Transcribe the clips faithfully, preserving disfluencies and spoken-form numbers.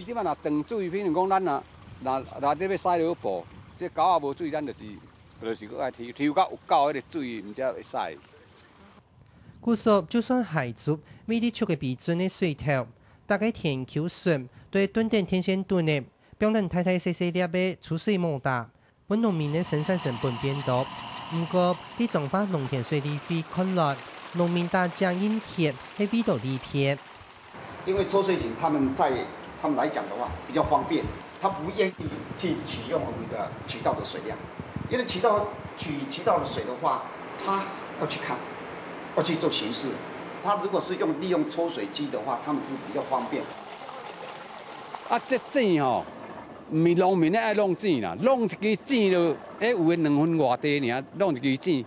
這擺若斷水，比如講咱若，若，若這欲使落布，這溝仔無水，咱就是，就是閣愛抽，抽到有夠彼个水，毋才會使。故所就算海竹，位於竹个鼻脣个水頭，逐个田坵脣，都會蹲等電線墩仔，放等大大細細粒个儲水摩打，分農民个生產成本變多。毋過，對彰化農田水利會看來，農民打井用鐵係為著利便。 因為抽水井他們在他們來講的話比較方便，他不願意去取用我們的渠道的水量，因為渠道取渠道的水的話，他要去看，要去做巡視。他如果是用利用抽水機的話，他們是比較方便。啊，這井吼，毋是農民咧愛弄井啦，弄一支井落，誒，有的兩分外地爾，弄一支井，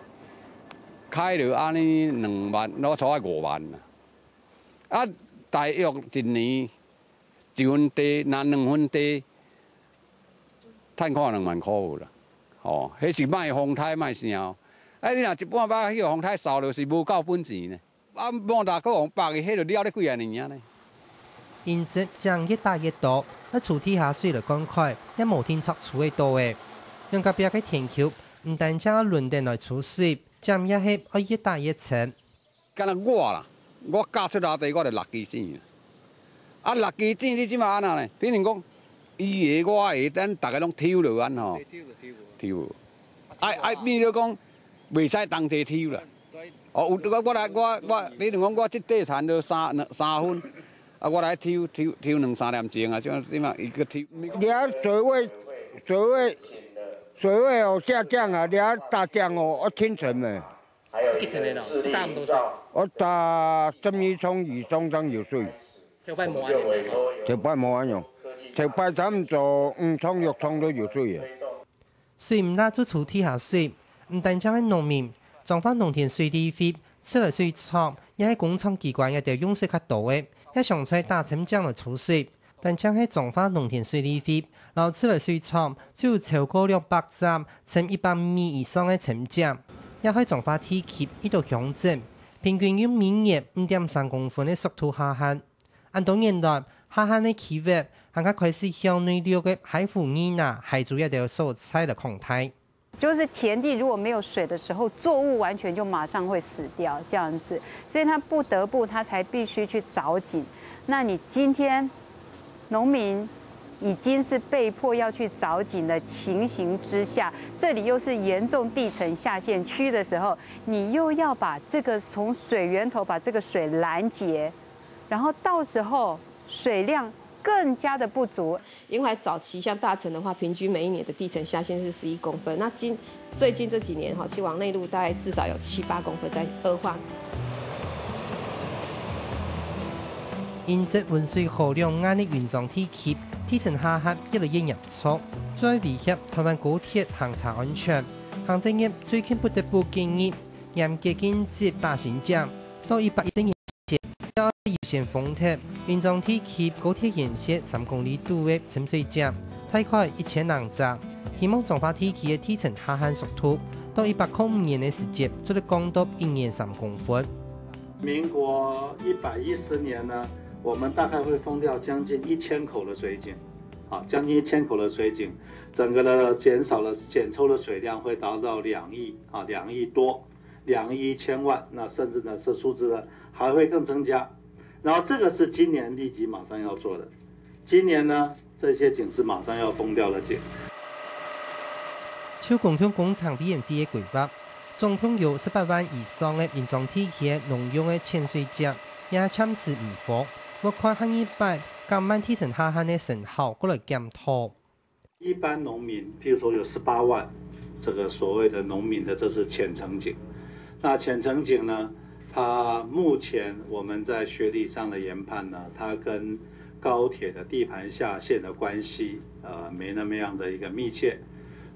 開落安尼兩萬，我差不多五萬啦。 啊，大約一年一分地，若兩分地，趁看兩萬箍有啦。吼，彼是莫風颱莫啥哦。啊，你若一半百，彼个風颱掃落是無夠本錢呢。啊，莫打閣予北去，彼就了咧幾若年啊呢。因此，井越打越多，愛儲地下水來灌溉，也無定著儲會到誒。兩隔壁个田坵，毋單淨愛輪等來儲水，井也係愛越打越深。 敢若我啦，我嫁出來地，我就六支井啊。啊，六支井你這馬安怎呢？比如講，伊的我的，咱逐家攏抽落安吼。抽無？愛愛變做講，袂使同齊抽啦。哦，有我我來我我，比如講我這塊田就三三分，啊，我來抽抽抽兩三點鐘啊，這樣這馬一个抽。你要水位水位水位有下降啊，你要大降哦，要清晨了。 幾層个咯？打毋到水。我打十米衝以上正有水。頭擺無安樣。頭擺無安樣，頭擺差毋多五衝六衝都有水个。水毋罅就儲地下水，毋單淨係農民，彰化農田水利會、自來水廠，也係工程機關這兜用水較多个，也常在打深井來儲水。 單淨係彰化農田水利會摎自來水廠就有超過兩百隻深一百米以上个深井，也害彰化地區一兜鄉鎮平均用每月五點三公分个速度下陷。恁多年來，下陷个區域還較開始向內陸个海湖、義拿、海竹這兜所在來擴大。 就是田地如果沒有水的時候，作物完全就馬上會死掉這樣子，所以他不得不他才必須去鑿井。那你今天農民已經是被迫要去鑿井的情形之下，這裡又是嚴重地層下陷區的時候，你又要把這個從水源頭把這個水攔截，然後到時候水量更加的不足。 因為早期像大城的話，平均每一年的地層下陷是十一公分，那今最近這幾年哈，其實往內陸大概至少有七八公分在惡化。因為溫水河兩岸个雲漳地區地層下陷越來越嚴重，就會威脅台灣高鐵行車安全。行政院最近不得不建議嚴格禁止打深井，到一百一十年 前，要優先封忒雲漳地區高鐵沿線三公里肚个深水井，大概一千零隻，希望彰化地區个地層下陷速度，到一百空五年个時節，做得降到一年三公分。民國一百一十年呢，我們大概會封掉將近一千口的水井，啊，將近一千口的水井，整個的減少了減抽的水量會達到兩億啊，兩億多。 兩億一千萬，那甚至呢，這數字呢還會更增加。然後這個是今年立即馬上要做的。今年呢，這些井是馬上要封掉的井。就公共工程委員會个規劃，總共有十八萬以上个雲漳地區个農用个淺水井，也暫時毋封，愛看下二擺減慢地層下陷个成效，過來檢討。 一般農民，譬如說有十八萬這個所謂的農民的，這是淺層井。那淺層井呢，它目前我們在學理上的研判呢，它跟高鐵的地盤下陷的關係，呃，沒那麼樣的一個密切。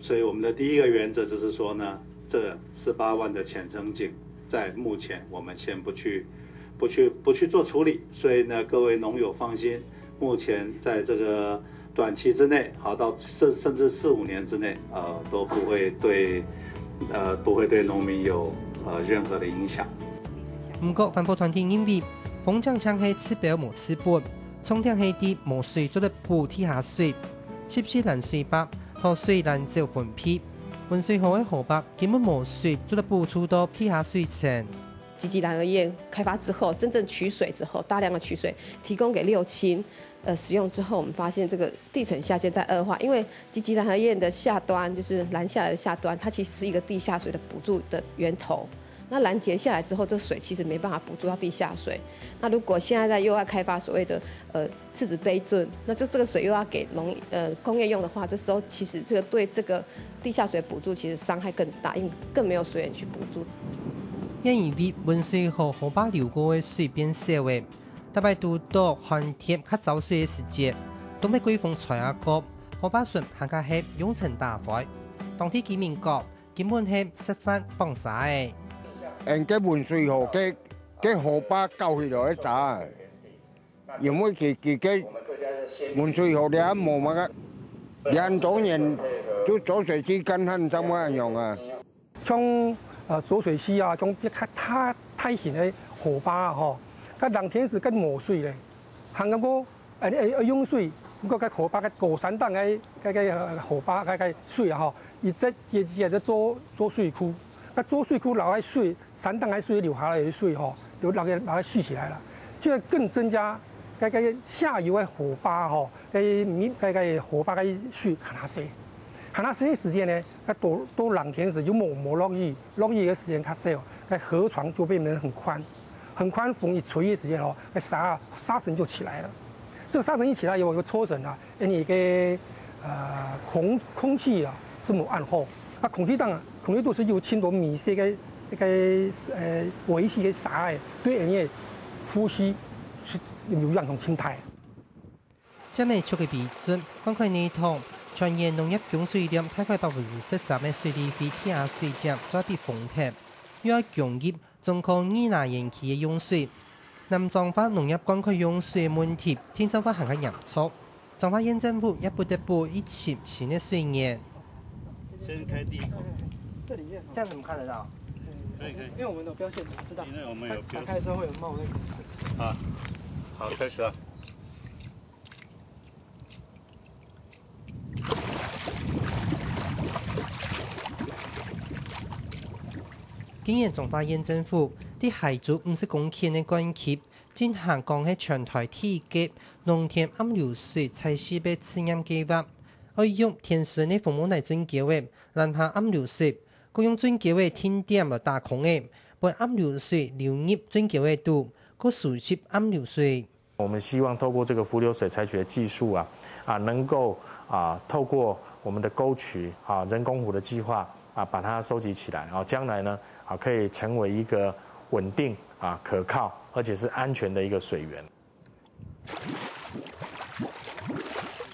所以我們的第一個原則就是說呢，這十八萬的淺層井，在目前我們先不去，不去，不去做處理。所以呢，各位農友放心， 目前在這個短期之內，好，到甚甚至四五年之內，呃，都不會對，呃，不會對農民有呃任何的影響。毋過，環保團體認為，封井淨係治標無治本，重點係知無水做得補地下水，習慣攔水壩，好水攔走分泌。汶水河个河壩根本無水，做得補助到地下水層。 集集攔河堰開發之後，真正取水之後，大量的取水提供給六輕，呃，使用之後，我們發現這個地層下陷在惡化，因為集集攔河堰的下端，就是攔下來的下端，它其實是一個地下水的補助的源頭。那攔截下來之後，這水其實沒辦法補助到地下水。那如果現在在又要開發所謂的呃赤子杯圳，那這這個水又要給農呃工業用的話，這時候其實這個對這個地下水補助其實傷害更大，因為更沒有水源去補助。也因為汶水河河壩流過个水變少了，逐擺堵著寒天較燥水个時節，東北季風吹啊過，河壩脣還較係湧成大灰。當地居民講，根本係食飯傍沙仔。𫣆个汶水河个个河壩搞起來个沙仔，因為佢佢个汶水河了無麼个，兩多年就濁水溪乾旱，上麼樣啊？ 像呃浊水溪啊，像較大大型个河壩啊吼，該冷天時該無水咧，還過愛愛愛用水，毋過該河壩該高山頂个該个河壩該个水啊吼，佢這這這做做水庫，該做水庫摎該水，山頂个水流下來个水吼，就摎該摎該蓄起來了，就會更增加該該下游个河壩吼，該該該河壩个水還較細，還較細个時間呢， 該到到冷天時又無無落雨，落雨个時間較少，該河床就變得很寬，很寬，風一吹个時間吼，該沙沙塵就起來了。這個沙塵一起來以後，就搓成啊，你个呃空空氣啊是無恁好，啊空氣當空氣都是有盡多微細个个呃微細个沙仔，對人个呼吸是有影響盡大。 尖仔竹个杯圳，灌溉內塘，全縣農業供水量大概百分之十三个水利費地下水井做得封忒，又愛供給總共二十園區个用水。南彰化農業灌溉用水个問題，定著會還較嚴重。彰化縣政府也不得不去尋新个水源。先開第一口，这样怎么看得到？可以可以，因为我们有标线，我知道。因为我们有标打开之后会有冒那个水。啊。好，开始啊。 今年彰化县政府在溪渚五十公頃个灌区進行講係全台第一个農田暗流水採集个試驗計畫，愛用天然个紅毛泥圳溝仔，攔下暗流水，過用圳溝个定點來打空仔，分暗流水流入圳溝仔肚，過收集暗流水。 我们希望透过这个浮流水采取的技术啊，啊，能够啊，透过我们的沟渠啊，人工湖的计划啊，把它收集起来，啊，将来呢，啊，可以成为一个稳定啊、可靠，而且是安全的一个水源。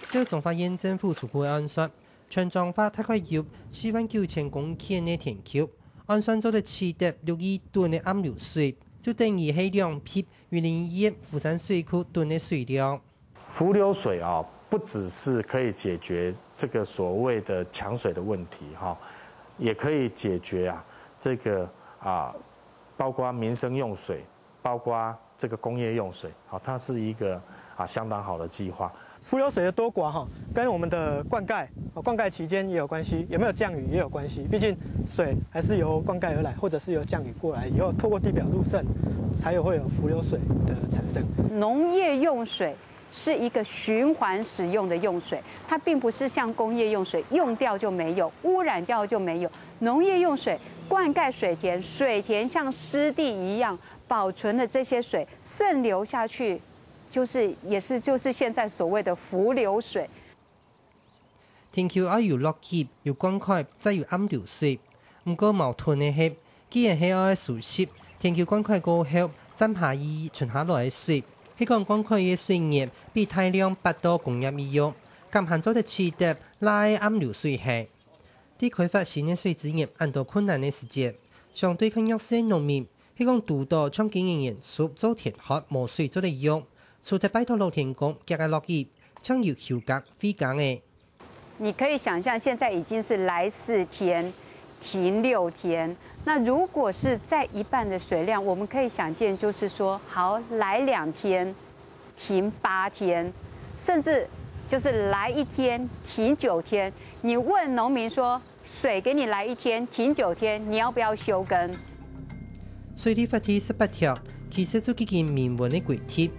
照彰化县政府初步个算，全彰化大概有四萬九千公頃个田坵，按算做得取得六億噸个暗流水，就等於係兩批 雲林縣福山水庫囤个水量。浮流水啊，不只是可以解决这个所谓的抢水的问题哈，也可以解决啊这个啊，包括民生用水，包括这个工业用水，好，它是一个啊相当好的计划。浮流水的多寡哈，跟我们的灌溉，哦，灌溉期间也有关系，有没有降雨也有关系。毕竟水还是由灌溉而来，或者是由降雨过来以后，透过地表入渗，才有会有浮流水的产生。农业用水是一个循环使用的用水，它并不是像工业用水用掉就没有，污染掉就没有。农业用水灌溉水田，水田像湿地一样保存了这些水，渗流下去，就是也是就是现在所谓的浮流水。田坵愛有落雨、有灌溉，再有暗流水。毋過矛盾个係，既然係愛收集，田坵灌溉過後，占下去存下來个水，係講灌溉个水源比大量跋到工業利用，敢還做得取得罅个暗流水係？在開發新个水資源恁多困難个時節，相對較弱勢个農民，係講堵到像今年年初做田壑無水做得用，除忒拜託老天公遽个落雨，正有休耕、廢耕个。 你可以想象，现在已经是来四天，停六天。那如果是再一半的水量，我们可以想见，就是说，好，来两天，停八天，甚至就是来一天停九天。你问农民说，水给你来一天，停九天，你要不要休耕？水利法第十八條其實就既經明文个規定，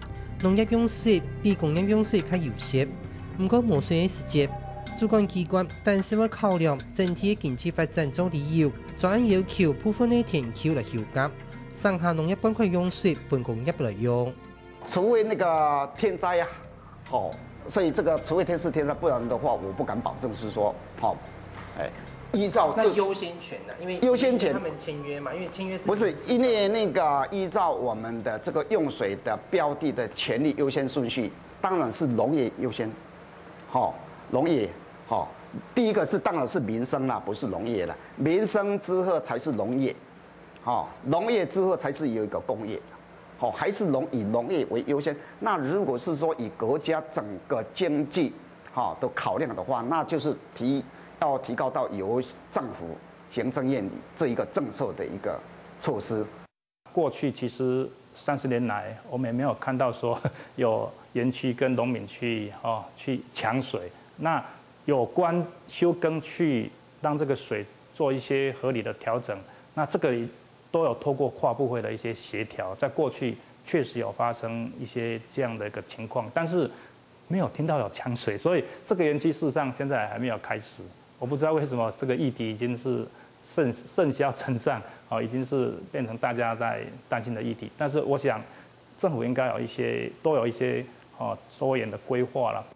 農業用水比工業用水較優先。毋過無水个時節，主管機關單是會考量整體个經濟發展做理由，專案要求部分个田區來休耕，省下農業灌溉用水分工業來用。除非那个天灾啊，好，所以这个除非天时天灾，不然的话，我不敢保证是说，好，哎，依照那优先权呢？因为优先权他们签约嘛，因为签约是不是因为那个依照我们的这个用水的标的的权利优先顺序，当然是农业优先，好，农业好，第一个是当然是民生啦，不是农业啦，民生之后才是农业，好，农业之后才是有一个工业，好，还是农以农业为优先。那如果是说以国家整个经济好的考量的话，那就是提要提高到由政府行政院里这一个政策的一个措施。过去其实三十年来，我们也没有看到说有园区跟农民去哦去抢水。那有关休耕去让这个水做一些合理的调整，那这个都有透过跨部会的一些协调，在过去确实有发生一些这样的一个情况，但是没有听到有抢水，所以这个园区事实上现在还没有开始。我不知道为什么这个议题已经是甚甚嚣尘上，哦，已经是变成大家在担心的议题。但是我想，政府应该有一些多有一些哦周延的规划了。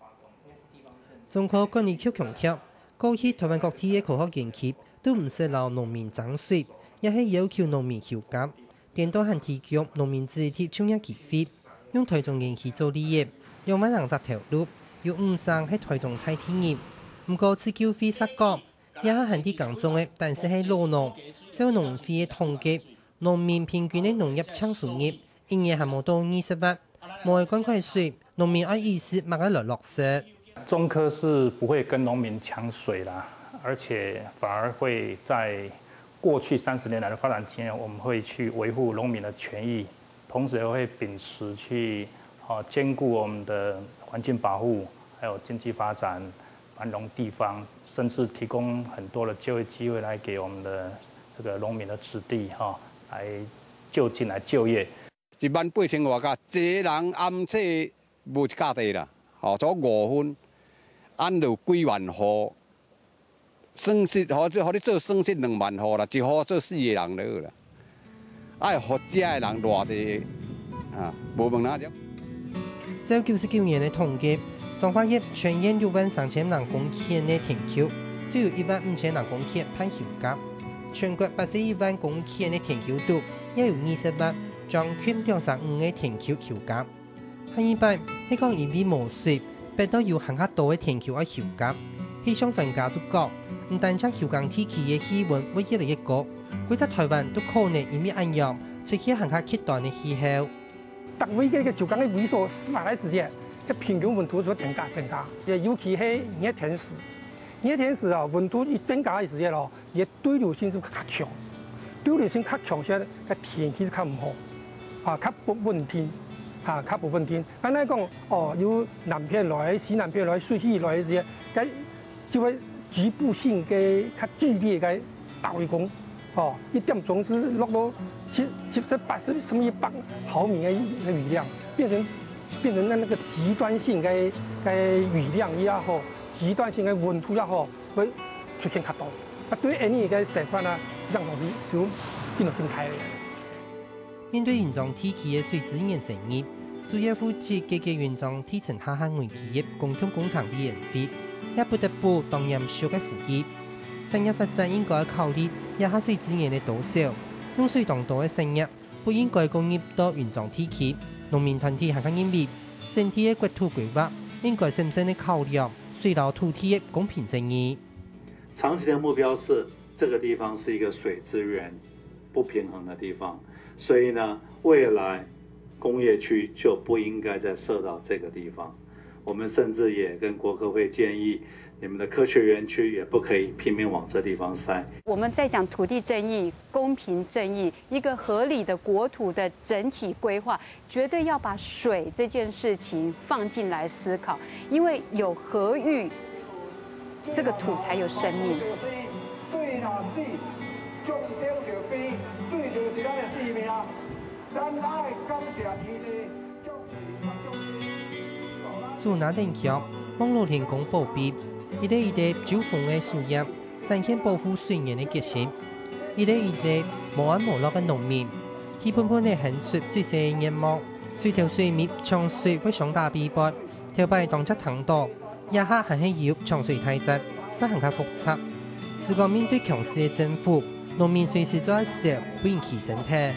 中科管理局强调，过去台湾各地个科学园区都毋使摎农民争水，也係要求农民休耕，顛倒還提供農民子弟就業機會。用台中園區做例仔，兩萬零隻頭路，有五成係台中在地人。毋過自救會煞講，這下還在耕種个單淨係老農，照農會个統計，農民平均个農業淨收入一年還無到二十萬，無愛灌溉水，農民愛以時麼个來落實？中科是不会跟农民抢水啦，而且反而会在过去三十年来的发展经验，我们会去维护农民的权益，同时也会秉持去啊兼顾我们的环境保护，还有经济发展、繁荣地方，甚至提供很多的就业机会来给我们的这个农民的子弟哈，来就近来就业。一万八千外甲，一个人安置无一甲地啦，吼，做五分，安到几万户，算是，吼，好你做算是两万户啦，一户做四个人就好啦。爱互食的人偌济啊，无问哪只。照九十九年个统计，彰化县全县六万三千零公顷个田坵，只有一万五千零公顷辦休耕。全国八十一万公顷个田坵肚，也有二十万，將近兩成五个田坵休耕。 下一擺係講因為無水，逼到有還較多个田坵愛休耕。氣象專家就講，毋單淨休耕地區个氣溫會越來越高，規隻台灣都可能因為恁樣出現還較極端个氣候。逐位个个休耕个位所發个時節，个平均溫度就會增加增加。尤其係熱天時，熱天時哦，溫度一增加个時節咯， 佢个對流性就較強。對流性較強，所以个天氣就較毋好，啊，較不穩定，啊，較不穩定。恁樣講，哦，有南片來、西南片來、水氣來个時，該就會局部性个較劇烈个大雨功，哦，一點鐘是落到七、七十、八十甚至一百毫米个个雨量，變成變成那那个極端性个个雨量也好，极端性个溫度也好， 會出現較多。啊，對𠊎俚个生活啊，影響就緊來緊大咧。面對雲漳地區个水資源爭議，主要負責解決雲漳地層下陷危機个公共工程委員會，也不得不當嚴肅个呼籲。產業發展應該考慮這下水資源个多少，用水當多个產業不應該過入到雲漳地區。農民團體還較認為，整體个國土規劃應該審慎个考量水摎土地个公平正義。 长期的目标是这个地方是一个水资源不平衡的地方，所以呢，未来工业区就不应该再设到这个地方。我们甚至也跟国科会建议，你们的科学园区也不可以拼命往这地方塞。我们在讲土地正义、公平正义，一个合理的国土的整体规划，绝对要把水这件事情放进来思考，因为有河域，这个土才有生命。对男子众生就悲，对就是咱的性命。咱爱感谢天地，祝福咱众生。住那等橋，望落天公寶貝，一粒一粒酒紅个樹葉，展現保護水源个決心。一粒一粒無安無樂个農民，氣歕歕地喊出最細个願望，水頭水尾搶水會相打比賽，頭擺當捷聽到，這下還係有搶水大戰，實行較複雜。試過面對強勢个政府，農民隨時做得少，不用犧牲忒。